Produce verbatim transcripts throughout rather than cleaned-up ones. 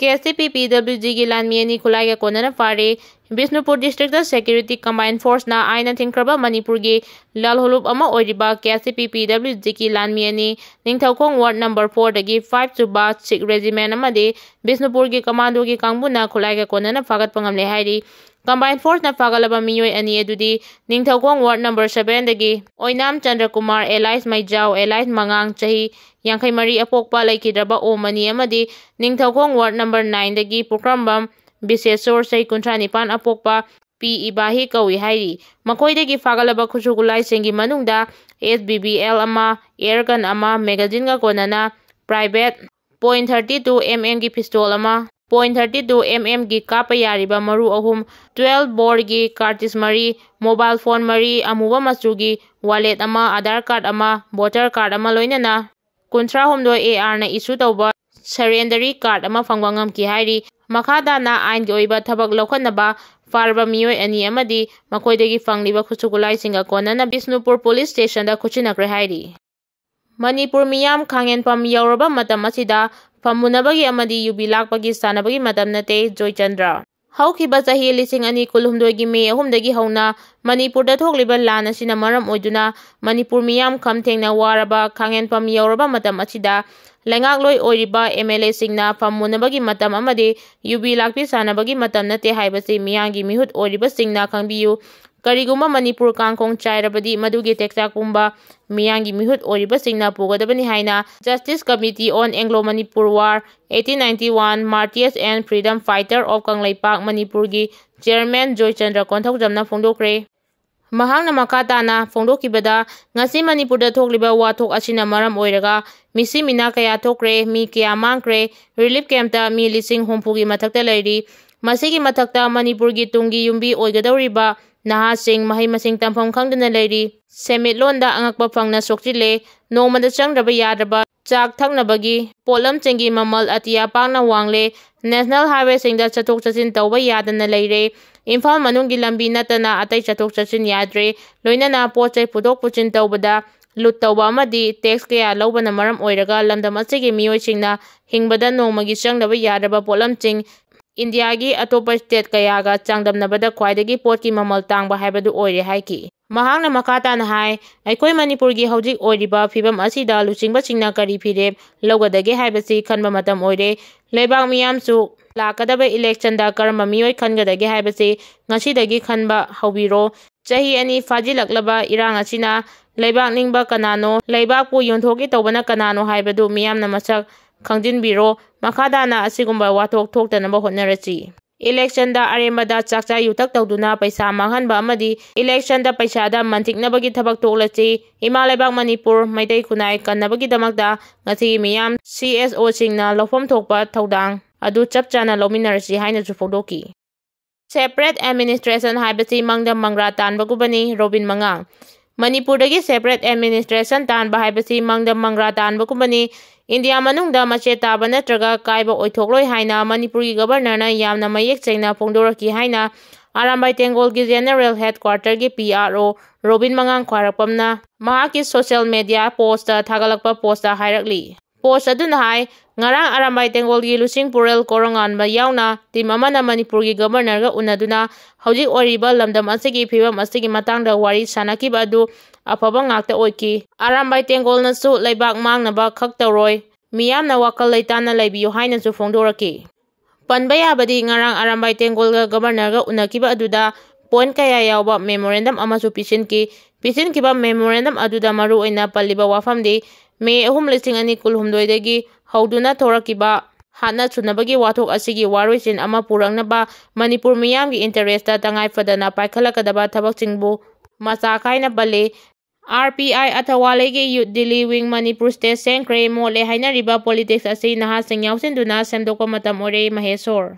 ꯀꯦ ꯑꯦꯁ T P ꯄꯤ W ꯖꯤꯒꯤ ꯂꯥꯟꯃꯤ ꯑꯅꯤ ꯈꯨꯠꯂꯥꯏꯒ ꯀꯣꯟꯅꯅ ꯐꯥꯔꯦ꯫ ꯕꯤꯁꯅꯨꯄꯨꯔ ꯗꯤꯁꯇ꯭ꯔꯤꯛꯇ ꯁꯦꯀ꯭ꯌꯨꯔꯤꯇꯤ ꯀꯝꯕꯥꯏꯟ ꯐꯣꯔꯁꯅ ꯑꯥꯏꯟꯅ ꯊꯤꯡꯈ꯭ꯔꯕ ꯃꯅꯤꯄꯨꯔꯒꯤ ꯂꯥꯜꯍꯧꯂꯨꯞ ꯑꯃ ꯑꯣꯏꯔꯤꯕ ꯀꯦ ꯑꯦꯁ ꯇꯤ ꯄꯤ ꯄꯤ ꯗꯕ꯭ꯂꯤꯎ ꯖꯤꯒꯤ ꯂꯥꯟꯃꯤ ꯑꯅꯤ ꯅꯤꯡꯊꯧꯈꯣꯡ ꯋꯥꯔꯗ ꯅꯝꯕꯔ ꯐꯣꯔꯗꯒꯤ ꯐꯥꯏꯚ ꯁꯨꯕ ꯁꯤꯛ ꯔꯦꯖꯤꯃꯦꯟ ꯑꯃꯗꯤ ꯕꯤꯁꯅꯨꯄꯨꯔꯒꯤ ꯀꯃꯥꯟꯗꯣꯒꯤ ꯀꯥꯡꯕꯨꯅ ꯈꯨꯠꯂꯥꯏꯒ ꯀꯣꯟꯅꯅ ꯐꯥꯒꯠꯄ ꯉꯝꯂꯦ ꯍꯥꯏꯔꯤ꯫ ꯀꯝꯕꯥꯏꯟ ꯐꯣꯔꯁꯅ ꯐꯥꯒꯠꯂꯕ ꯃꯤꯑꯣꯏ ꯑꯅꯤ ꯑꯗꯨꯗꯤ ꯅꯤꯡꯊꯧꯈꯣꯡ ꯋꯥꯔꯗ ꯅꯝꯕꯔ ꯁꯚꯦꯟꯗꯒꯤ ꯑꯣꯏꯅꯥꯝ ꯆꯟꯗ꯭ꯔꯀꯨꯃꯥꯔ ꯑꯦꯂꯥꯏꯁ ꯃꯩꯖꯥꯎ ꯑꯦꯂꯥꯏꯁ ꯃꯉꯥꯡ ꯆꯍꯤ ꯌꯥꯡꯈꯩ ꯃꯔꯤ ꯑꯄꯣꯛꯄ ꯂꯩꯈꯤꯗ꯭ꯔꯕ ꯑꯣꯝ ꯑꯅꯤ ꯑꯃꯗꯤ ꯅꯤꯡꯊꯧꯈꯣꯡ ꯋꯥꯔꯗ ꯅꯝꯕꯔ ꯅꯥꯏꯟꯗꯒꯤ ꯄꯨꯈ꯭ꯔꯝꯕꯝ ꯕꯤꯁꯦꯁꯣꯔ ꯆꯍꯤ ꯀꯨꯟꯊ꯭ꯔꯥ ꯅꯤꯄꯥꯟ ꯑꯄꯣꯛꯄ ꯄꯤ ꯏꯕꯥꯍꯤ ꯀꯧꯏ ꯍꯥꯏꯔꯤ꯫ ꯃꯈꯣꯏꯗꯒꯤ ꯐꯥꯒꯠꯂꯕ ꯈꯨꯠꯁꯨ ꯈꯨꯠꯂꯥꯏꯁꯤꯡꯒꯤ ꯃꯅꯨꯡꯗ ꯑꯦꯁ ꯕꯤ ꯕꯤ ꯑꯦꯜ ꯑꯃ, ꯑꯦꯌꯔ ꯒꯟ ꯑꯃ, ꯃꯦꯒꯥꯖꯤꯟꯒ ꯀꯣꯟꯅꯅ private point thirty two M ꯑꯦꯝꯒꯤ ꯄꯤꯁꯇꯣꯜ ꯑꯃ, ꯄꯣꯏꯟ ꯊꯥꯔꯇꯤ ꯇꯨ ꯑꯦꯝ ꯑꯦꯝꯒꯤ ꯀꯥꯞꯄ ꯌꯥꯔꯤꯕ ꯃꯔꯨ ꯑꯍꯨꯝ, ꯇ꯭ꯋꯦꯜꯐ ꯕꯣꯔꯒꯤ ꯀꯥꯔꯇꯤꯁ ꯃꯔꯤ, ꯃꯣꯕꯥꯏꯜ ꯐꯣꯟ ꯃꯔꯤ, ꯑꯃꯨꯕ ꯃꯆꯨꯒꯤ ꯋꯥꯂꯦꯠ ꯑꯃ, ꯑꯙꯥꯔ ꯀꯥꯔꯗ ꯑꯃ, ꯚꯣꯇꯔ ꯀꯥꯔꯗ ꯑꯃ, ꯂꯣꯏꯅꯅ ꯀꯨꯟꯊ꯭ꯔꯥ ꯍꯨꯝꯗꯣꯏ ꯑꯦ ꯑꯥꯔꯅ ꯏꯁꯨ ꯇꯧꯕ ꯁꯔꯦꯟꯗꯔꯤ ꯀꯥꯔꯗ ꯑꯃ ꯐꯪꯕ ꯉꯝꯈꯤ ꯍꯥꯏꯔꯤ꯫ ꯃꯈꯥ ꯇꯥꯅ ꯑꯥꯏꯟꯒꯤ ꯑꯣꯏꯕ ꯊꯕꯛ ꯂꯧꯈꯠꯅꯕ ꯐꯥꯔꯕ ꯃꯤꯑꯣꯏ ꯑꯅꯤ ꯑꯃꯗꯤ ꯃꯈꯣꯏꯗꯒꯤ ꯐꯪꯂꯤꯕ ꯈꯨꯠꯁꯨ ꯈꯨꯠꯂꯥꯏꯁꯤꯡꯒ ꯀꯣꯟꯅꯅ ꯕꯤꯁꯅꯨꯄꯨꯔ ꯄꯨꯂꯤꯁ ꯁ꯭ꯇꯦꯁꯟꯗ ꯈꯨꯠꯁꯤꯟꯅꯈ꯭ꯔꯦ ꯍꯥꯏꯔꯤ꯫ ꯃꯅꯤꯄꯨꯔ ꯃꯤꯌꯥꯝ ꯈꯥꯡꯍꯦꯟꯐꯝ ꯌꯧꯔꯕ ꯃꯇꯝ ꯑꯁꯤꯗ ꯐꯝꯃꯨꯅꯕꯒꯤ ꯑꯃꯗꯤ ꯌꯨꯕꯤ ꯂꯥꯛꯄꯒꯤ ꯁꯥꯟꯅꯕꯒꯤ ꯃꯇꯝ ꯅꯠꯇꯦ, ꯖꯣꯏꯆꯟꯗ꯭ꯔ꯫ ꯍꯧꯈꯤꯕ ꯆꯍꯤ ꯂꯤꯁꯤꯡ ꯑꯅꯤ ꯀꯨꯟꯍꯨꯝꯗꯣꯏꯒꯤ ꯃꯦ ꯑꯍꯨꯝꯗꯒꯤ ꯍꯧꯅ ꯃꯅꯤꯄꯨꯔꯗ ꯊꯣꯛꯂꯤꯕ ꯂꯥꯟ ꯑꯁꯤꯅ ꯃꯔꯝ ꯑꯣꯏꯗꯨꯅ ꯃꯅꯤꯄꯨꯔ ꯃꯤꯌꯥꯝ ꯈꯝ ꯊꯦꯡꯅ ꯋꯥꯔꯕ ꯈꯥꯡꯍꯦꯟꯐꯝ ꯌꯧꯔꯕ ꯃꯇꯝ ꯑꯁꯤꯗ ꯂꯩꯉꯥꯛꯂꯣꯏ ꯑꯣꯏꯔꯤꯕ ꯑꯦꯝ ꯑꯦꯜ ꯑꯦꯁꯤꯡꯅ ꯐꯝꯃꯨꯅꯕꯒꯤ ꯃꯇꯝ ꯑꯃꯗꯤ ꯌꯨꯕꯤ ꯂꯥꯛꯄꯤ ꯁꯥꯟꯅꯕꯒꯤ ꯃꯇꯝ ꯅꯠꯇꯦ ꯍꯥꯏꯕꯁꯤ ꯃꯤꯌꯥꯝꯒꯤ ꯃꯤꯍꯨꯠ ꯑꯣꯏꯔꯤꯕꯁꯤꯡꯅ ꯈꯪꯕꯤꯌꯨ꯫ ꯀꯔꯤꯒꯨꯝꯕ ꯃꯅꯤꯄꯨꯔ ꯀꯥꯡꯈꯣꯡ ꯆꯥꯏꯔꯕꯗꯤ ꯃꯗꯨꯒꯤ ꯇꯦꯛꯆꯥꯛ ꯄꯨꯝꯕ ꯃꯤꯌꯥꯝꯒꯤ ꯃꯤꯍꯨꯠ ꯑꯣꯏꯔꯤꯕꯁꯤꯡꯅ ꯄꯨꯒꯗꯕꯅꯤ ꯍꯥꯏꯅ Justice Committee on Anglo Manipur War eighteen ninety-one Martyrs and Freedom Fighter of Kangleipak ꯃꯅꯤꯄꯨꯔꯒꯤ ꯆꯤꯌꯔꯃꯦꯟ ꯖꯣꯏꯆꯟꯗ꯭ꯔ ꯀꯣꯟꯊꯧꯖꯝꯅ ꯐꯣꯡꯗꯣꯛꯈ꯭ꯔꯦ꯫ ꯃꯍꯥꯛꯅ ꯃꯈꯥ ꯇꯥꯅ ꯐꯣꯡꯗꯣꯛꯈꯤꯕꯗ, ꯉꯁꯤ ꯃꯅꯤꯄꯨꯔꯗ ꯊꯣꯛꯂꯤꯕ ꯋꯥꯊꯣꯛ ꯑꯁꯤꯅ ꯃꯔꯝ ꯑꯣꯏꯔꯒ ꯃꯤꯁꯤ ꯃꯤꯅꯥ ꯀꯌꯥ ꯊꯣꯛꯈ꯭ꯔꯦ, ꯃꯤ ꯀꯌꯥ ꯃꯥꯡꯈ꯭ꯔꯦ, ꯔꯤꯂꯤꯐ ꯀꯦꯝꯞꯇ ꯃꯤ ꯂꯤꯁꯤꯡ ꯍꯨꯝꯐꯨꯒꯤ ꯃꯊꯛꯇ ꯂꯩꯔꯤ꯫ ꯃꯁꯤꯒꯤ ꯃꯊꯛꯇ ꯃꯅꯤꯄꯨꯔꯒꯤ ꯇꯨꯡꯒꯤ ꯌꯨꯝꯕꯤ ꯑꯣꯏꯒꯗꯧꯔꯤꯕ ꯅꯍꯥꯁꯤꯡ ꯃꯍꯩ ꯃꯁꯤꯡ ꯇꯝꯐꯝ ꯈꯪꯗꯅ ꯂꯩꯔꯤ꯫ ꯁꯦꯟꯃꯤꯠꯂꯣꯟꯗ ꯑꯉꯛꯄ ꯐꯪꯅ ꯁꯣꯛꯆꯤꯜꯂꯦ꯫ ꯅꯣꯡꯃꯗ ꯆꯪꯗ꯭ꯔꯕ ꯌꯥꯗ꯭ꯔꯕ ꯆꯥꯛ ꯊꯛꯅꯕꯒꯤ ꯄꯣꯠꯂꯝꯁꯤꯡꯒꯤ ꯃꯃꯜ ꯑꯇꯤꯌꯥ ꯄꯥꯛꯅ ꯋꯥꯡꯂꯦ꯫ ꯅꯦꯁꯅꯦꯜ ꯍꯥꯏꯋꯦꯁꯤꯡꯗ ꯆꯠꯊꯣꯛ ꯆꯠꯁꯤꯟ ꯇꯧꯕ ꯌꯥꯗꯅ ꯂꯩꯔꯦ꯫ ꯏꯝꯐꯥꯜ ꯃꯅꯨꯡꯒꯤ ꯂꯝꯕꯤ ꯅꯠꯇꯅ ꯑꯇꯩ ꯆꯠꯊꯣꯛ ꯆꯠꯁꯤꯟ ꯌꯥꯗ꯭ꯔꯦ꯫ ꯂꯣꯏꯅꯅ ꯄꯣꯠ ꯆꯩ ꯄꯨꯊꯣꯛ ꯄꯨꯁꯤꯟ ꯇꯧꯕꯗ ꯂꯨꯠ ꯇꯧꯕ ꯑꯃꯗꯤ ꯇꯦꯛꯁ ꯀꯌꯥ ꯂꯧꯕꯅ ꯃꯔꯝ ꯑꯣꯏꯔꯒ ꯂꯝꯗꯝ ꯑꯁꯤꯒꯤ ꯃꯤꯑꯣꯏꯁꯤꯡꯅ ꯍꯤꯡꯕꯗ ꯅꯣꯡꯃꯒꯤ ꯆꯪꯗꯕ ꯌꯥꯗ꯭ꯔꯕ ꯄꯣꯠꯂꯝꯁꯤꯡ ꯏꯟꯗꯤꯌꯥꯒꯤ ꯑꯇꯣꯞꯄ ꯁ꯭ꯇꯦꯠ ꯀꯌꯥꯒ ꯆꯥꯡꯗꯝꯅꯕꯗ ꯈ꯭ꯋꯥꯏꯗꯒꯤ ꯄꯣꯠꯀꯤ ꯃꯃꯜ ꯇꯥꯡꯕ ꯍꯥꯏꯕꯗꯨ ꯑꯣꯏꯔꯦ ꯍꯥꯏꯈꯤ꯫ ꯃꯍꯥꯛꯅ ꯃꯈꯥ ꯇꯥꯅ ꯍꯥꯏ, ꯑꯩꯈꯣꯏ ꯃꯅꯤꯄꯨꯔꯒꯤ ꯍꯧꯖꯤꯛ ꯑꯣꯏꯔꯤꯕ ꯐꯤꯕꯝ ꯑꯁꯤꯗ ꯂꯨꯆꯤꯡꯕꯁꯤꯡꯅ ꯀꯔꯤ ꯐꯤꯔꯦꯞ ꯂꯧꯒꯗꯒꯦ ꯍꯥꯏꯕꯁꯤ ꯈꯟꯕ ꯃꯇꯝ ꯑꯣꯏꯔꯦ꯫ ꯂꯩꯕꯥꯛ ꯃꯤꯌꯥꯝꯁꯨ ꯂꯥꯛꯀꯗꯕ ꯏꯂꯦꯛꯁꯟꯗ ꯀꯔꯝꯕ ꯃꯤꯑꯣꯏ ꯈꯟꯒꯗꯒꯦ ꯍꯥꯏꯕꯁꯤ ꯉꯁꯤꯗꯒꯤ ꯈꯟꯕ ꯍꯧꯕꯤꯔꯣ꯫ ꯆꯍꯤ ꯑꯅꯤ ꯐꯥꯖꯤꯜꯂꯛꯂꯕ ꯏꯔꯥꯡ ꯑꯁꯤꯅ ꯂꯩꯕꯥꯛ ꯅꯤꯡꯕ ꯀꯅꯥꯅꯣ, ꯂꯩꯕꯥꯛꯄꯨ ꯌꯣꯟꯊꯣꯛꯀꯦ ꯇꯧꯕꯅ ꯀꯅꯥꯅꯣ ꯍꯥꯏꯕꯗꯨ ꯃꯤꯌꯥꯝꯅ ꯃꯁꯛ ꯈꯪꯖꯤꯟꯕꯤꯔꯣ꯫ ꯃꯈꯥ ꯇꯥꯅ ꯑꯁꯤꯒꯨꯝꯕ ꯋꯥꯊꯣꯛ ꯊꯣꯛꯇꯅꯕ ꯍꯣꯠꯅꯔꯁꯤ꯫ ꯏꯂꯦꯛꯁꯟꯗ ꯑꯔꯦꯝꯕꯗ ꯆꯥꯛꯆꯥ ꯌꯨꯊꯛ ꯇꯧꯗꯨꯅ ꯄꯩꯁꯥ ꯃꯥꯡꯍꯟꯕ ꯑꯃꯗꯤ ꯏꯂꯦꯛꯁꯟꯗ ꯄꯩꯁꯥꯗ ꯃꯟꯇꯤꯛꯅꯕꯒꯤ ꯊꯕꯛ ꯇꯣꯛꯂꯁꯤ꯫ ꯏꯃꯥ ꯂꯩꯕꯥꯛ ꯃꯅꯤꯄꯨꯔ ꯃꯩꯇꯩ ꯈꯨꯟꯅꯥꯏ ꯀꯟꯅꯕꯒꯤꯗꯃꯛꯇ ꯉꯁꯤꯒꯤ ꯃꯤꯌꯥꯝ ꯁꯤ ꯑꯦꯁ ꯑꯣꯁꯤꯡꯅ ꯂꯧꯐꯝ ꯊꯣꯛꯄ ꯊꯧꯗꯥꯡ ꯑꯗꯨ ꯆꯞ ꯆꯥꯅ ꯂꯧꯃꯤꯟꯅꯔꯁꯤ ꯍꯥꯏꯅꯁꯨ ꯐꯣꯡꯗꯣꯛꯈꯤ꯫ ꯁꯦꯄꯔꯦꯠ ꯑꯦꯗꯃꯤꯅꯤꯁꯇ꯭ꯔꯦꯁꯟ ꯍꯥꯏꯕꯁꯤ ꯃꯪꯗ ꯃꯪꯒ꯭ꯔꯥ ꯇꯥꯟꯕꯒꯨꯝꯕꯅꯤ, ꯔꯣꯕꯤꯟ ꯃꯉꯥꯡ꯫ ꯃꯅꯤꯄꯨꯔꯗꯒꯤ ꯁꯦꯄꯔꯦꯠ ꯑꯦꯗꯃꯤꯅꯤꯁꯇ꯭ꯔꯦꯁꯟ ꯇꯥꯟꯕ ꯍꯥꯏꯕꯁꯤ ꯃꯪꯗ ꯃꯪꯒ꯭ꯔꯥ ꯇꯥꯟꯕꯒꯨꯝꯕꯅꯤ꯫ ꯏꯟꯗꯤꯌꯥ ꯃꯅꯨꯡꯗ ꯃꯆꯦꯠ ꯇꯥꯕ ꯅꯠꯇ꯭ꯔꯒ ꯀꯥꯏꯕ ꯑꯣꯏꯊꯣꯛꯂꯣꯏ ꯍꯥꯏꯅ ꯃꯅꯤꯄꯨꯔꯒꯤ ꯒꯕꯔꯅꯔꯅ ꯌꯥꯝꯅ ꯃꯌꯦꯛ ꯁꯦꯡꯅ ꯐꯣꯡꯗꯣꯔꯛꯈꯤ ꯍꯥꯏꯅ ꯑꯔꯥꯝꯕꯥꯏ ꯇꯦꯡꯒꯣꯜꯒꯤ ꯖꯦꯅꯔꯦꯜ ꯍꯦꯗꯀ꯭ꯋꯥꯔꯇꯔꯒꯤ ꯄꯤ ꯑꯥꯔ ꯑꯣ ꯔꯣꯕꯤꯟ ꯃꯉꯥꯡ ꯈ꯭ꯋꯥꯏꯔꯥꯛꯄꯝꯅ ꯃꯍꯥꯛꯀꯤ ꯁꯣꯁꯤꯌꯦꯜ ꯃꯦꯗꯤꯌꯥ ꯄꯣꯁꯇ ꯊꯥꯒꯠꯂꯛꯄ ꯄꯣꯁꯇ ꯍꯥꯏꯔꯛꯂꯤ꯫ ꯄꯣꯁ ꯑꯗꯨꯅ ꯍꯥꯏ, ꯉꯔꯥꯡ ꯑꯔꯥꯝꯕꯥꯏ ꯇꯦꯡꯒꯣꯜꯒꯤ ꯂꯨꯆꯤꯡ ꯄꯨꯔꯦꯜ ꯀꯣꯔꯣꯉꯥꯟꯕ ꯌꯥꯎꯅ ꯇꯤꯝ ꯑꯃꯅ ꯃꯅꯤꯄꯨꯔꯒꯤ ꯒꯕꯔꯅꯔꯒ ꯎꯅꯗꯨꯅ ꯍꯧꯖꯤꯛ ꯑꯣꯏꯔꯤꯕ ꯂꯝꯗꯝ ꯑꯁꯤꯒꯤ ꯐꯤꯕꯝ ꯑꯁꯤꯒꯤ ꯃꯇꯥꯡꯗ ꯋꯥꯔꯤ ꯁꯥꯅꯈꯤꯕ ꯑꯗꯨ ꯑꯐꯕ ꯉꯥꯛꯇ ꯑꯣꯏꯈꯤ꯫ ꯑꯔꯥꯝꯕꯥꯏ ꯇꯦꯡꯒꯣꯜꯅꯁꯨ ꯂꯩꯕꯥꯛ ꯃꯥꯡꯅꯕ ꯈꯛ ꯇꯧꯔꯣꯏ, ꯃꯤꯌꯥꯝꯅ ꯋꯥꯈꯜ ꯂꯩꯇꯥꯅ ꯂꯩꯕꯤꯌꯨ ꯍꯥꯏꯅꯁꯨ ꯐꯣꯡꯗꯣꯔꯛꯈꯤ꯫ ꯄꯟꯕ ꯌꯥꯕꯗꯤ ꯉꯔꯥꯡ ꯑꯔꯥꯝꯕꯥꯏ ꯇꯦꯡꯒꯣꯜꯒ ꯒꯕꯔꯅꯔꯒ ꯎꯅꯈꯤꯕ ꯑꯗꯨꯗ ꯄꯣꯏꯟꯠ ꯀꯌꯥ ꯌꯥꯎꯕ ꯃꯦꯃꯣꯔꯦꯟꯗꯝ ꯑꯃꯁꯨ ꯄꯤꯁꯤꯟꯈꯤ꯫ ꯄꯤꯁꯤꯟꯈꯤꯕ ꯃꯦꯃꯣꯔꯦꯟꯗꯝ ꯑꯗꯨꯗ ꯃꯔꯨꯑꯣꯏꯅ ꯄꯜꯂꯤꯕ ꯋꯥꯐꯝꯗꯤ ꯃꯦ ꯑꯍꯨꯝ ꯂꯤꯁꯤꯡ ꯑꯅꯤ ꯀꯨꯟꯍꯨꯝꯗꯣꯏꯗꯒꯤ ꯍꯧꯗꯨꯅ ꯊꯣꯔꯛꯈꯤꯕ ꯍꯥꯠꯅ ꯁꯨꯅꯕꯒꯤ ꯋꯥꯊꯣꯛ ꯑꯁꯤꯒꯤ ꯋꯥꯔꯣꯏꯁꯤꯟ ꯑꯃ ꯄꯨꯔꯛꯅꯕ ꯃꯅꯤꯄꯨꯔ ꯃꯤꯌꯥꯝꯒꯤ ꯏꯟꯇꯔꯦꯁꯇ ꯇꯉꯥꯏ ꯐꯗꯅ ꯄꯥꯏꯈꯠꯂꯛꯀꯗꯕ ꯊꯕꯛꯁꯤꯡꯕꯨ ꯃꯆꯥ ꯈꯥꯏꯅ ꯄꯜꯂꯤ꯫ ꯑꯥꯔ ꯄꯤ ꯑꯥꯏ ꯑꯊꯋꯥꯂꯩꯒꯤ youth Delhi wing Manipur state ꯁꯦꯝꯈ꯭ꯔꯦ꯫ ꯃꯣꯠꯂꯦ ꯍꯥꯏꯅꯔꯤꯕ ꯄꯣꯂꯤꯇꯤꯛꯁ ꯑꯁꯤ ꯅꯍꯥꯁꯤꯡ ꯌꯥꯎꯁꯤꯟꯗꯨꯅ ꯁꯦꯝꯗꯣꯛꯄ ꯃꯇꯝ ꯑꯣꯏꯔꯦ, ꯃꯍꯦꯁꯣꯔ꯫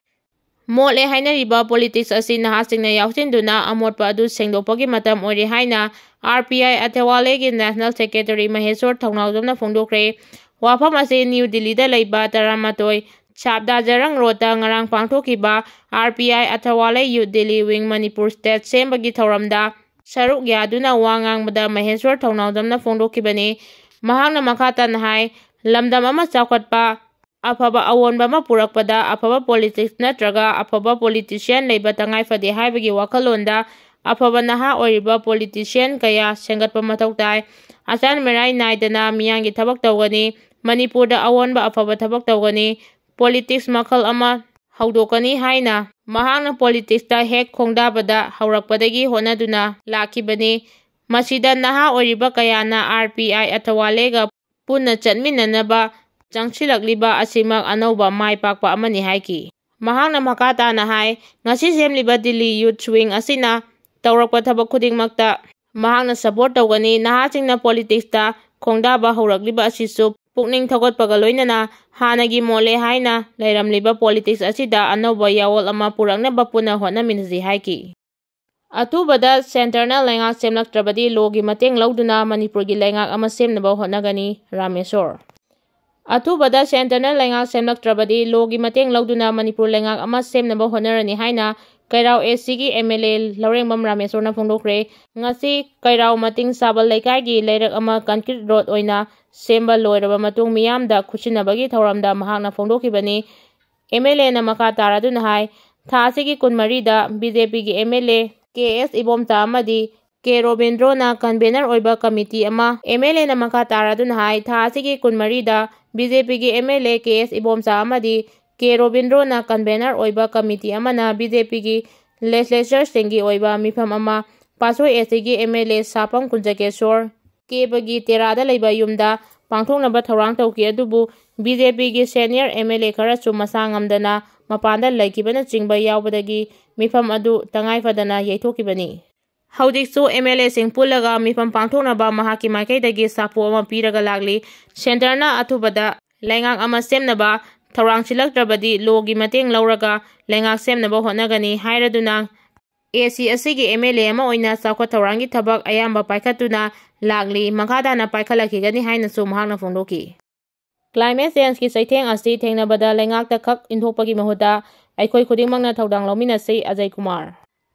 ꯃꯣꯠꯂꯦ ꯍꯥꯏꯅꯔꯤꯕ ꯄꯣꯂꯤꯇꯤꯛꯁ ꯑꯁꯤ ꯅꯍꯥꯁꯤꯡꯅ ꯌꯥꯎꯁꯤꯟꯗꯨꯅ ꯑꯃꯣꯠꯄ ꯑꯗꯨ ꯁꯦꯡꯗꯣꯛꯄꯒꯤ ꯃꯇꯝ ꯑꯣꯏꯔꯦ ꯍꯥꯏꯅ ꯑꯥꯔ ꯄꯤ ꯑꯥꯏ ꯑꯊꯋꯥꯂꯩꯒꯤ ꯅꯦꯁꯅꯦꯜ ꯁꯦꯀ꯭ꯔꯦꯇꯔꯤ ꯃꯍꯦꯁꯣꯔ ꯊꯧꯅꯥꯎꯖꯝꯅ ꯐꯣꯡꯗꯣꯛꯈ꯭ꯔꯦ꯫ ꯋꯥꯐꯝ ꯑꯁꯤ ꯅ꯭ꯌꯨ ꯗꯤꯜꯂꯤꯗ ꯂꯩꯕ ꯇꯔꯥꯃꯥꯊꯣꯏ ꯁꯥꯞꯗꯥ ꯖꯔꯪ ꯔꯣꯗꯇ ꯉꯔꯥꯡ ꯄꯥꯡꯊꯣꯛꯈꯤꯕ R P I Athawale youth Delhi wing Manipur state ꯁꯦꯝꯕꯒꯤ ꯊꯧꯔꯝꯗ ꯁꯔꯨꯛ ꯌꯥꯗꯨꯅ ꯋꯥ ꯉꯥꯡꯕꯗ ꯃꯍꯦꯁ꯭ꯋꯔ ꯊꯧꯅꯥꯎꯖꯝꯅ ꯐꯣꯡꯗꯣꯛꯈꯤꯕꯅꯤ꯫ ꯃꯍꯥꯛꯅ ꯃꯈꯥ ꯇꯥꯅ ꯍꯥꯏ, ꯂꯝꯗꯝ ꯑꯃ ꯆꯥꯎꯈꯠꯄ, ꯑꯐꯕ ꯑꯑꯣꯟꯕ ꯑꯃ ꯄꯨꯔꯛꯄꯗ ꯑꯐꯕ politics ꯅꯠꯇ꯭ꯔꯒ ꯑꯐꯕ politician ꯂꯩꯕ ꯇꯉꯥꯏ ꯐꯗꯦ ꯍꯥꯏꯕꯒꯤ ꯋꯥꯈꯜꯂꯣꯟꯗ ꯑꯐꯕ ꯅꯍꯥ ꯑꯣꯏꯔꯤꯕ politician ꯀꯌꯥ ꯁꯦꯝꯒꯠꯄ ꯃꯊꯧ ꯇꯥꯏ꯫ ꯑꯆꯥꯟ ꯃꯤꯔꯥꯏ ꯅꯥꯏꯗꯅ ꯃꯤꯌꯥꯝꯒꯤ ꯊꯕꯛ ꯇꯧꯒꯅꯤ꯫ ꯃꯅꯤꯄꯨꯔꯗ ꯑꯑꯣꯟꯕ ꯑꯐꯕ ꯊꯕꯛ ꯇꯧꯒꯅꯤ꯫ Politics ꯃꯈꯜ ꯑꯃ ꯍꯧꯗꯣꯛꯀꯅꯤ ꯍꯥꯏꯅ ꯃꯍꯥꯛꯅ politics ꯇ ꯍꯦꯛ ꯈꯣꯡꯗꯥꯕꯗ ꯍꯧꯔꯛꯄꯗꯒꯤ ꯍꯣꯠꯅꯗꯨꯅ ꯂꯥꯛꯈꯤꯕꯅꯤ꯫ ꯃꯁꯤꯗ ꯅꯍꯥ ꯑꯣꯏꯔꯤꯕ ꯀꯌꯥꯅ ꯑꯥꯔ ꯄꯤ ꯑꯥꯏ ꯑꯊꯋꯥꯂꯦꯒ ꯄꯨꯟꯅ ꯆꯠꯃꯤꯟꯅꯅꯕ ꯆꯪꯁꯤꯜꯂꯛꯂꯤꯕ ꯑꯁꯤꯃꯛ ꯑꯅꯧꯕ ꯃꯥꯏ ꯄꯥꯛꯄ ꯑꯃꯅꯤ ꯍꯥꯏꯈꯤ꯫ ꯃꯍꯥꯛꯅ ꯃꯈꯥ ꯇꯥꯅ ꯍꯥꯏ, ꯉꯁꯤ ꯁꯦꯝꯂꯤꯕ ꯗꯤꯜꯂꯤ Youth Wing ꯑꯁꯤꯅ ꯇꯧꯔꯛꯄ ꯊꯕꯛ ꯈꯨꯗꯤꯡꯃꯛꯇ ꯃꯍꯥꯛꯅ support ꯇꯧꯒꯅꯤ꯫ ꯅꯍꯥꯁꯤꯡꯅ politics ꯇ ꯈꯣꯡꯗꯥꯕ ꯍꯧꯔꯛꯂꯤꯕ ꯑꯁꯤꯁꯨ ꯄꯨꯛꯅꯤꯡ ꯊꯧꯒꯠꯄꯒ ꯂꯣꯏꯅꯅ ꯍꯥꯟꯅꯒꯤ ꯃꯣꯠꯂꯦ ꯍꯥꯏꯅ ꯂꯩꯔꯝꯂꯤꯕ politics ꯑꯁꯤꯗ ꯑꯅꯧꯕ ꯌꯥꯑꯣꯜ ꯑꯃ ꯄꯨꯔꯛꯅꯕ ꯄꯨꯟꯅ ꯍꯣꯠꯅꯃꯤꯟꯅꯁꯤ ꯍꯥꯏꯈꯤ꯫ ꯑꯊꯨꯕꯗ centre ꯅ ꯂꯩꯉꯥꯛ ꯁꯦꯝꯂꯛꯇ꯭ꯔꯕꯗꯤ law ꯒꯤ ꯃꯇꯦꯡ ꯂꯧꯗꯨꯅ ꯃꯅꯤꯄꯨꯔꯒꯤ ꯂꯩꯉꯥꯛ ꯑꯃ ꯁꯦꯝꯅꯕ ꯍꯣꯠꯅꯒꯅꯤ, ꯔꯥꯃꯦꯁꯣꯔ꯫ ꯑꯊꯨꯕꯗ centre ꯅ ꯂꯩꯉꯥꯛ ꯁꯦꯝꯂꯛꯇ꯭ꯔꯕꯗꯤ law ꯒꯤ ꯃꯇꯦꯡ ꯂꯧꯗꯨꯅ ꯃꯅꯤꯄꯨꯔ ꯂꯩꯉꯥꯛ ꯑꯃ ꯁꯦꯝꯅꯕ ꯍꯣꯠꯅꯔꯅꯤ ꯍꯥꯏꯅ ꯀꯩꯔꯥꯎ ꯑꯦ ꯁꯤ ꯒꯤ ꯑꯦꯝ ꯑꯦꯜ ꯑꯦ ꯂꯧꯔꯦꯝꯕꯝ ꯔꯥꯃꯦꯁꯣꯔꯅ ꯐꯣꯡꯗꯣꯛꯈ꯭ꯔꯦ꯫ ꯉꯁꯤ ꯀꯩꯔꯥꯎ ꯃꯇꯤꯡ ꯆꯥꯕ ꯂꯩꯀꯥꯏꯒꯤ ꯂꯩꯔꯛ ꯑꯃ concrete road ꯑꯣꯏꯅ ꯁꯦꯝꯕ ꯂꯣꯏꯔꯕ ꯃꯇꯨꯡ ꯃꯤꯌꯥꯝꯗ ꯈꯨꯠꯁꯤꯟꯅꯕꯒꯤ ꯊꯧꯔꯝꯗ ꯃꯍꯥꯛꯅ ꯐꯣꯡꯗꯣꯛꯈꯤꯕꯅꯤ꯫ ꯑꯦꯝ ꯑꯦꯜ ꯑꯦꯅ ꯃꯈꯥ ꯇꯥꯔꯗꯨꯅ ꯍꯥꯏ, ꯊꯥ ꯑꯁꯤꯒꯤ ꯀꯨꯟꯃꯔꯤꯗ ꯕꯤ ꯖꯦ ꯄꯤꯒꯤ ꯑꯦꯝ ꯑꯦꯜ ꯑꯦ ꯀꯦ ꯑꯦꯁ ꯏꯕꯣꯝꯆꯥ ꯑꯃꯗꯤ ꯀꯦ ꯔꯣꯕꯤꯟꯗ꯭ꯔꯣꯅ convener ꯑꯣꯏꯕ committee ꯑꯃ, ꯑꯦꯝ ꯑꯦꯜ ꯑꯦꯅ ꯃꯈꯥ ꯇꯥꯔꯗꯨꯅ ꯍꯥꯏ, ꯊꯥ ꯑꯁꯤꯒꯤ ꯀꯨꯟꯃꯔꯤꯗ ꯕꯤ ꯖꯦ ꯄꯤꯒꯤ ꯑꯦꯝ ꯑꯦꯜ ꯑꯦ ꯀꯦ ꯑꯦꯁ ꯏꯕꯣꯝꯆꯥ ꯑꯃꯗꯤ ꯀꯦ ꯔꯣꯕꯤꯟꯗ꯭ꯔꯣꯅ convener ꯑꯣꯏꯕ committee ꯑꯃꯅ ꯕꯤ ꯖꯦ ꯄꯤꯒꯤ legislature ꯁꯤꯡꯒꯤ ꯑꯣꯏꯕ ꯃꯤꯐꯝ ꯑꯃ ꯄꯥꯠꯁꯣꯏ ꯑꯦ ꯁꯤ ꯒꯤ ꯑꯦꯝ ꯑꯦꯜ ꯑꯦ ꯁꯥꯄꯝ ꯀꯨꯟꯖꯀꯦꯁꯣꯔ ꯀꯦꯕꯒꯤ ꯇꯦꯔꯥꯗ ꯂꯩꯕ ꯌꯨꯝꯗ ꯄꯥꯡꯊꯣꯛꯅꯕ ꯊꯧꯔꯥꯡ ꯇꯧꯈꯤ꯫ ꯑꯗꯨꯕꯨ ꯕꯤ ꯖꯦ ꯄꯤꯒꯤ senior ꯑꯦꯝ ꯑꯦꯜ ꯑꯦ ꯈꯔꯁꯨ ꯃꯁꯥ ꯉꯝꯗꯅ ꯃꯄꯥꯟꯗ ꯂꯩꯈꯤꯕꯅꯆꯤꯡꯕ ꯌꯥꯎꯕꯗꯒꯤ ꯃꯤꯐꯝ ꯑꯗꯨ ꯇꯉꯥꯏ ꯐꯗꯅ ꯌꯩꯊꯣꯛꯈꯤꯕꯅꯤ꯫ ꯍꯧꯖꯤꯛꯁꯨ ꯑꯦꯝ ꯑꯦꯜ ꯑꯦꯁꯤꯡ ꯄꯨꯜꯂꯒ ꯃꯤꯐꯝ ꯄꯥꯡꯊꯣꯛꯅꯕ ꯃꯍꯥꯛꯀꯤ ꯃꯥꯏꯀꯩꯗꯒꯤ ꯁꯥꯐꯨ ꯑꯃ ꯄꯤꯔꯒ ꯂꯥꯛꯂꯤ꯫ Centre ꯅ ꯑꯊꯨꯕꯗ ꯂꯩꯉꯥꯛ ꯑꯃ ꯁꯦꯝꯅꯕ ꯊꯧꯔꯥꯡ ꯁꯤꯜꯂꯛꯇ꯭ꯔꯕꯗꯤ law ꯒꯤ ꯃꯇꯦꯡ ꯂꯧꯔꯒ ꯂꯩꯉꯥꯛ ꯁꯦꯝꯅꯕ ꯍꯣꯠꯅꯒꯅꯤ ꯍꯥꯏꯔꯗꯨꯅ ꯑꯦ ꯁꯤ ꯑꯁꯤꯒꯤ ꯑꯦꯝ ꯑꯦꯜ ꯑꯦ ꯑꯃ ꯑꯣꯏꯅ ꯆꯥꯎꯈꯠ ꯊꯧꯔꯥꯡꯒꯤ ꯊꯕꯛ ꯑꯌꯥꯝꯕ ꯄꯥꯏꯈꯠꯇꯨꯅ ꯂꯥꯛꯂꯤ꯫ ꯃꯈꯥ ꯇꯥꯅ ꯄꯥꯏꯈꯠꯂꯛꯈꯤꯒꯅꯤ ꯍꯥꯏꯅꯁꯨ ꯃꯍꯥꯛꯅ ꯐꯣꯡꯗꯣꯛꯈꯤ꯫ Climate change ꯀꯤ ꯆꯩꯊꯦꯡ ꯑꯁꯤ ꯊꯦꯡꯅꯕꯗ ꯂꯩꯉꯥꯛꯇ ꯈꯛ ꯏꯟꯊꯣꯛꯄꯒꯤ ꯃꯍꯨꯠꯇ ꯑꯩꯈꯣꯏ ꯈꯨꯗꯤꯡꯃꯛꯅ ꯊꯧꯗꯥꯡ ꯂꯧꯃꯤꯟꯅꯁꯤ, Ajay Kumar.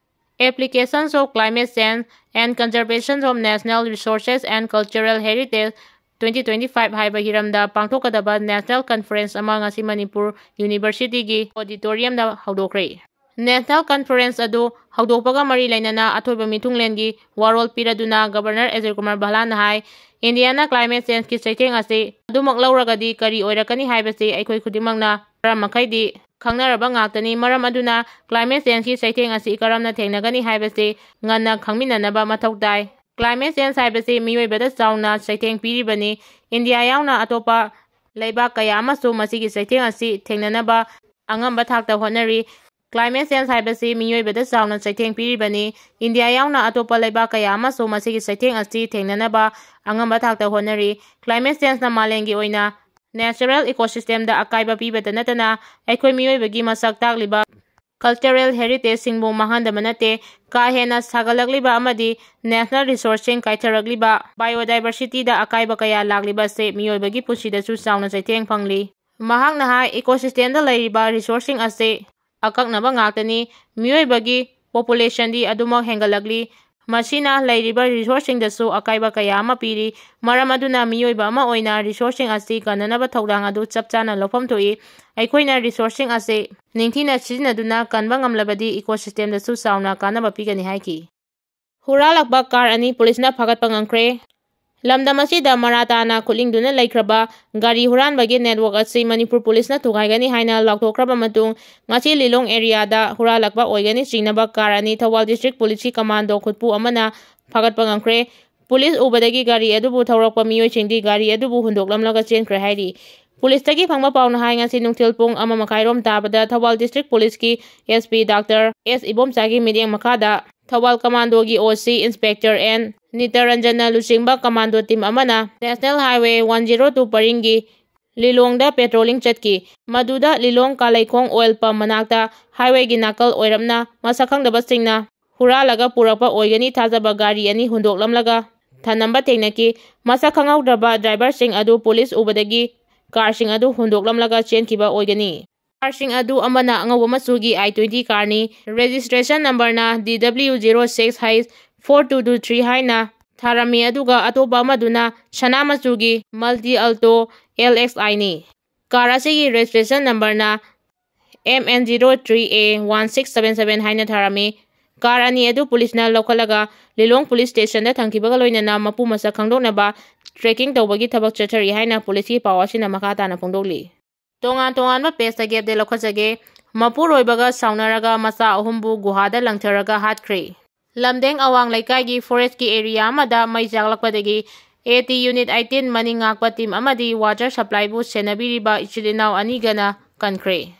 Applications of Climate Change and Conservation of National Resources and Cultural Heritage twenty twenty-five ꯍꯥꯏꯕ ꯍꯤꯔꯝꯗ ꯄꯥꯡꯊꯣꯛꯀꯗꯕ National Conference ꯑꯃ ꯉꯁꯤ ꯃꯅꯤꯄꯨꯔ Universityꯒꯤ auditoriumꯗ ꯍꯧꯗꯣꯛꯈ꯭ꯔꯦ꯫ National Conference ꯑꯗꯨ ꯍꯧꯗꯣꯛꯄꯒ ꯃꯔꯤ ꯂꯩꯅꯅ ꯑꯊꯣꯏꯕ ꯃꯤꯊꯨꯡꯂꯦꯟꯒꯤ ꯋꯥꯔꯣꯜ ꯄꯤꯔꯗꯨꯅ Governor ꯑꯖꯌ ꯀꯨꯃꯥꯔ ꯚꯜꯂꯥꯅ ꯍꯥꯏ, ꯏꯟꯗꯤꯌꯥꯅ climate changeꯀꯤ ꯆꯩꯊꯦꯡ ꯑꯁꯤ ꯑꯗꯨꯃꯛ ꯂꯧꯔꯒꯗꯤ ꯀꯔꯤ ꯑꯣꯏꯔꯛꯀꯅꯤ ꯍꯥꯏꯕꯁꯤ ꯑꯩꯈꯣꯏ ꯈꯨꯗꯤꯡꯃꯛꯅ ꯈꯔ ꯃꯈꯩꯗꯤ ꯈꯪꯅꯔꯕ ꯉꯥꯛꯇꯅꯤ꯫ ꯃꯔꯝ ꯑꯗꯨꯅ climate changeꯀꯤ ꯆꯩꯊꯦꯡ ꯑꯁꯤ ꯀꯔꯝꯅ ꯊꯦꯡꯅꯒꯅꯤ ꯍꯥꯏꯕꯁꯤ ꯉꯟꯅ ꯈꯪꯃꯤꯟꯅꯅꯕ ꯃꯊꯧ ꯇꯥꯏ꯫ Climate change ꯍꯥꯏꯕꯁꯤ ꯃꯤꯑꯣꯏꯕꯗ ꯆꯥꯎꯅ ꯆꯩꯊꯦꯡ ꯄꯤꯔꯤꯕꯅꯤ꯫ ꯏꯟꯗꯤꯌꯥ ꯌꯥꯎꯅ ꯑꯇꯣꯞꯄ ꯂꯩꯕꯥꯛ ꯀꯌꯥ ꯑꯃꯁꯨ ꯃꯁꯤꯒꯤ ꯆꯩꯊꯦꯡ ꯑꯁꯤ ꯊꯦꯡꯅꯅꯕ ꯑꯉꯝꯕ ꯊꯥꯛꯇ ꯍꯣꯠꯅꯔꯤ꯫ Climate change ꯍꯥꯏꯕꯁꯤ ꯃꯤꯑꯣꯏꯕꯗ ꯆꯥꯎꯅ ꯆꯩꯊꯦꯡ ꯄꯤꯔꯤꯕꯅꯤ꯫ ꯏꯟꯗꯤꯌꯥ ꯌꯥꯎꯅ ꯑꯇꯣꯞꯄ ꯂꯩꯕꯥꯛ ꯀꯌꯥ ꯑꯃꯁꯨ ꯃꯁꯤꯒꯤ ꯆꯩꯊꯦꯡ ꯑꯁꯤ ꯊꯦꯡꯅꯅꯕ ꯑꯉꯝꯕ ꯊꯥꯛꯇ ꯍꯣꯠꯅꯔꯤ꯫ Climate changeꯅ ꯃꯥꯂꯦꯝꯒꯤ ꯑꯣꯏꯅ natural ecosystemꯗ ꯑꯀꯥꯏꯕ ꯄꯤꯕꯇ ꯅꯠꯇꯅ ꯑꯩꯈꯣꯏ ꯃꯤꯑꯣꯏꯕꯒꯤ ꯃꯁꯛ ꯇꯥꯛꯂꯤꯕ cultural heritageꯁꯤꯡꯕꯨ ꯃꯥꯡꯍꯟꯗꯕ ꯅꯠꯇꯦ꯫ ꯀꯥ ꯍꯦꯟꯅ ꯁꯥꯒꯠꯂꯛꯂꯤꯕ ꯑꯃꯗꯤ natural resourceꯁꯤꯡ ꯀꯥꯏꯊꯔꯛꯂꯤꯕ biodiversityꯗ ꯑꯀꯥꯏꯕ ꯀꯌꯥ ꯂꯥꯛꯂꯤꯕ ꯑꯁꯤ ꯃꯤꯑꯣꯏꯕꯒꯤ ꯄꯨꯟꯁꯤꯗꯁꯨ ꯆꯥꯎꯅ ꯆꯩꯊꯦꯡ ꯐꯪꯂꯤ꯫ ꯃꯍꯥꯛꯅ ꯍꯥꯏ, ecosystemꯗ ꯂꯩꯔꯤꯕ resourceꯁꯤꯡ ꯑꯁꯤ ꯑꯀꯛꯅꯕ ꯉꯥꯛꯇꯅꯤ꯫ ꯃꯤꯑꯣꯏꯕꯒꯤ populationꯗꯤ ꯑꯗꯨꯃꯛ ꯍꯦꯟꯒꯠꯂꯛꯂꯤ꯫ ꯃꯁꯤꯅ ꯂꯩꯔꯤꯕ resourceꯁꯤꯡꯗꯁꯨ ꯑꯀꯥꯏꯕ ꯀꯌꯥ ꯑꯃ ꯄꯤꯔꯤ꯫ ꯃꯔꯝ ꯑꯗꯨꯅ ꯃꯤꯑꯣꯏꯕ ꯑꯃ ꯑꯣꯏꯅ resourceꯁꯤꯡ ꯑꯁꯤ ꯀꯟꯅꯅꯕ ꯊꯧꯗꯥꯡ ꯑꯗꯨ ꯆꯞ ꯆꯥꯅ ꯂꯧꯐꯝ ꯊꯣꯛꯏ꯫ ꯑꯩꯈꯣꯏꯅ resourceꯁꯤꯡ ꯑꯁꯤ ꯅꯤꯡꯊꯤꯅ ꯁꯤꯖꯤꯟꯅꯗꯨꯅ ꯀꯟꯕ ꯉꯝꯂꯕꯗꯤ ecosystemꯗꯁꯨ ꯆꯥꯎꯅ ꯀꯥꯟꯅꯕ ꯄꯤꯒꯅꯤ ꯍꯥꯏꯈꯤ꯫ ꯍꯨꯔꯥꯜꯂꯛꯄ car ꯑꯅꯤ ꯄꯨꯂꯤꯁꯅ ꯐꯥꯒꯠꯄ ꯉꯝꯈ꯭ꯔꯦ꯫ ꯂꯝꯗꯝ ꯑꯁꯤꯗ ꯃꯔꯥ ꯇꯥꯅ ꯈꯨꯠꯂꯤꯡꯗꯨꯅ ꯂꯩꯈ꯭ꯔꯕ ꯒꯥꯔꯤ ꯍꯨꯔꯥꯟꯕꯒꯤ network ꯑꯁꯤ ꯃꯅꯤꯄꯨꯔ ꯄꯨꯂꯤꯁꯅ ꯊꯨꯒꯥꯏꯒꯅꯤ ꯍꯥꯏꯅ ꯂꯥꯎꯊꯣꯛꯈ꯭ꯔꯕ ꯃꯇꯨꯡ, ꯉꯁꯤ ꯂꯤꯂꯣꯡ areaꯗ ꯍꯨꯔꯥꯜꯂꯛꯄ ꯑꯣꯏꯒꯅꯤ ꯆꯤꯡꯅꯕ car ꯑꯅꯤ ꯊꯧꯕꯥꯜ district ꯄꯨꯂꯤꯁꯀꯤ commando ꯈꯨꯠꯄꯨ ꯑꯃꯅ ꯐꯥꯒꯠꯄ ꯉꯝꯈ꯭ꯔꯦ꯫ ꯄꯨꯂꯤꯁ ꯎꯕꯗꯒꯤ ꯒꯥꯔꯤ ꯑꯗꯨꯕꯨ ꯊꯧꯔꯛꯄ ꯃꯤꯑꯣꯏꯁꯤꯡꯗꯤ ꯒꯥꯔꯤ ꯑꯗꯨꯕꯨ ꯍꯨꯟꯗꯣꯛꯂꯝꯂꯒ ꯆꯦꯟꯈ꯭ꯔꯦ ꯍꯥꯏꯔꯤ꯫ ꯄꯨꯂꯤꯁꯇꯒꯤ ꯐꯪꯕ ꯄꯥꯎꯅ ꯍꯥꯏ, ꯉꯁꯤ ꯅꯨꯡꯊꯤꯜ ꯄꯨꯡ ꯑꯃ ꯃꯈꯥꯏꯔꯣꯝ ꯇꯥꯕꯗ ꯊꯧꯕꯥꯜ district ꯄꯨꯂꯤꯁꯀꯤ SP Doctor S ꯏꯕꯣꯝꯆꯥꯒꯤ ꯃꯤꯠꯌꯦꯡ ꯃꯈꯥꯗ ꯊꯧꯕꯥꯜ commandoꯒꯤ OC Inspector N ꯅꯤꯇꯔꯟꯖꯟꯅ ꯂꯨꯆꯤꯡꯕ commando team ꯑꯃꯅ National Highway one zero two ꯄꯔꯤꯡꯒꯤ ꯂꯤꯂꯣꯡꯗ patrolling ꯆꯠꯈꯤ꯫ ꯃꯗꯨꯗ ꯂꯤꯂꯣꯡ ꯀꯥꯂꯩꯈꯣꯡ oil pump ꯃꯅꯥꯛꯇ highwayꯒꯤ ꯅꯥꯀꯜ ꯑꯣꯏꯔꯞꯅ ꯃꯁꯛ ꯈꯪꯗꯕꯁꯤꯡꯅ ꯍꯨꯔꯥꯜꯂꯒ ꯄꯨꯔꯛꯄ ꯑꯣꯏꯒꯅꯤ ꯊꯥꯖꯕ ꯒꯥꯔꯤ ꯑꯅꯤ ꯍꯨꯟꯗꯣꯛꯂꯝꯂꯒ ꯊꯅꯝꯕ ꯊꯦꯡꯅꯈꯤ꯫ ꯃꯁꯛ ꯈꯪꯍꯧꯗ꯭ꯔꯕ driverꯁꯤꯡ ꯑꯗꯨ ꯄꯨꯂꯤꯁ ꯎꯕꯗꯒꯤ carꯁꯤꯡ ꯑꯗꯨ ꯍꯨꯟꯗꯣꯛꯂꯝꯂꯒ ꯆꯦꯟꯈꯤꯕ ꯑꯣꯏꯒꯅꯤ꯫ Carꯁꯤꯡ ꯑꯗꯨ ꯑꯃꯅ ꯑꯉꯧꯕ ꯃꯆꯨꯒꯤ I twenty carꯅꯤ꯫ Registration numberꯅ D W zero six H four two two three ꯍꯥꯏꯅ ꯊꯥꯔꯝꯃꯤ, ꯑꯗꯨꯒ ꯑꯇꯣꯞꯄ ꯑꯃꯗꯨꯅ ꯁꯅꯥ ꯃꯆꯨꯒꯤ Multi Alto L X Iꯅꯤ꯫ Car ꯑꯁꯤꯒꯤ registration numberꯅ M N zero three A one six seven seven ꯍꯥꯏꯅ ꯊꯥꯔꯝꯃꯤ꯫ Car ꯑꯅꯤ ꯑꯗꯨ ꯄꯨꯂꯤꯁꯅ ꯂꯧꯈꯠꯂꯒ ꯂꯤꯂꯣꯡ ꯄꯨꯂꯤꯁ ꯁ꯭ꯇꯦꯁꯟꯗ ꯊꯝꯈꯤꯕꯒ ꯂꯣꯏꯅꯅ ꯃꯄꯨ ꯃꯁꯛ ꯈꯪꯗꯣꯛꯅꯕ tracking ꯇꯧꯕꯒꯤ ꯊꯕꯛ ꯆꯠꯊꯔꯤ ꯍꯥꯏꯅ ꯄꯨꯂꯤꯁꯀꯤ ꯄꯥꯎ ꯑꯁꯤꯅ ꯃꯈꯥ ꯇꯥꯅ ꯐꯣꯡꯗꯣꯛꯂꯤ꯫ ꯇꯣꯉꯥꯟ ꯇꯣꯉꯥꯟꯕ pageꯇꯒꯤ update ꯂꯧꯈꯠꯆꯒꯦ꯫ ꯃꯄꯨꯔꯣꯏꯕꯒ ꯁꯥꯎꯅꯔꯒ ꯃꯆꯥ ꯑꯍꯨꯝꯕꯨ ꯒꯨꯍꯥꯗ ꯂꯪꯊꯔꯒ ꯍꯥꯠꯈ꯭ꯔꯦ꯫ ꯂꯝꯗꯦꯡ ꯑꯋꯥꯡ ꯂꯩꯀꯥꯏꯒꯤ forestꯀꯤ areaꯑꯃꯗ ꯃꯩ ꯆꯥꯛꯂꯛꯄꯗꯒꯤ AT unit eighteen ꯃꯅꯤꯡ ꯉꯥꯛꯄ team ꯑꯃꯗꯤ water supplyꯕꯨ ꯁꯦꯟꯅꯕꯤꯔꯤꯕ ꯏꯆꯤꯜ ꯏꯅꯥꯎ ꯑꯅꯤꯒꯅ ꯀꯟꯈ꯭ꯔꯦ꯫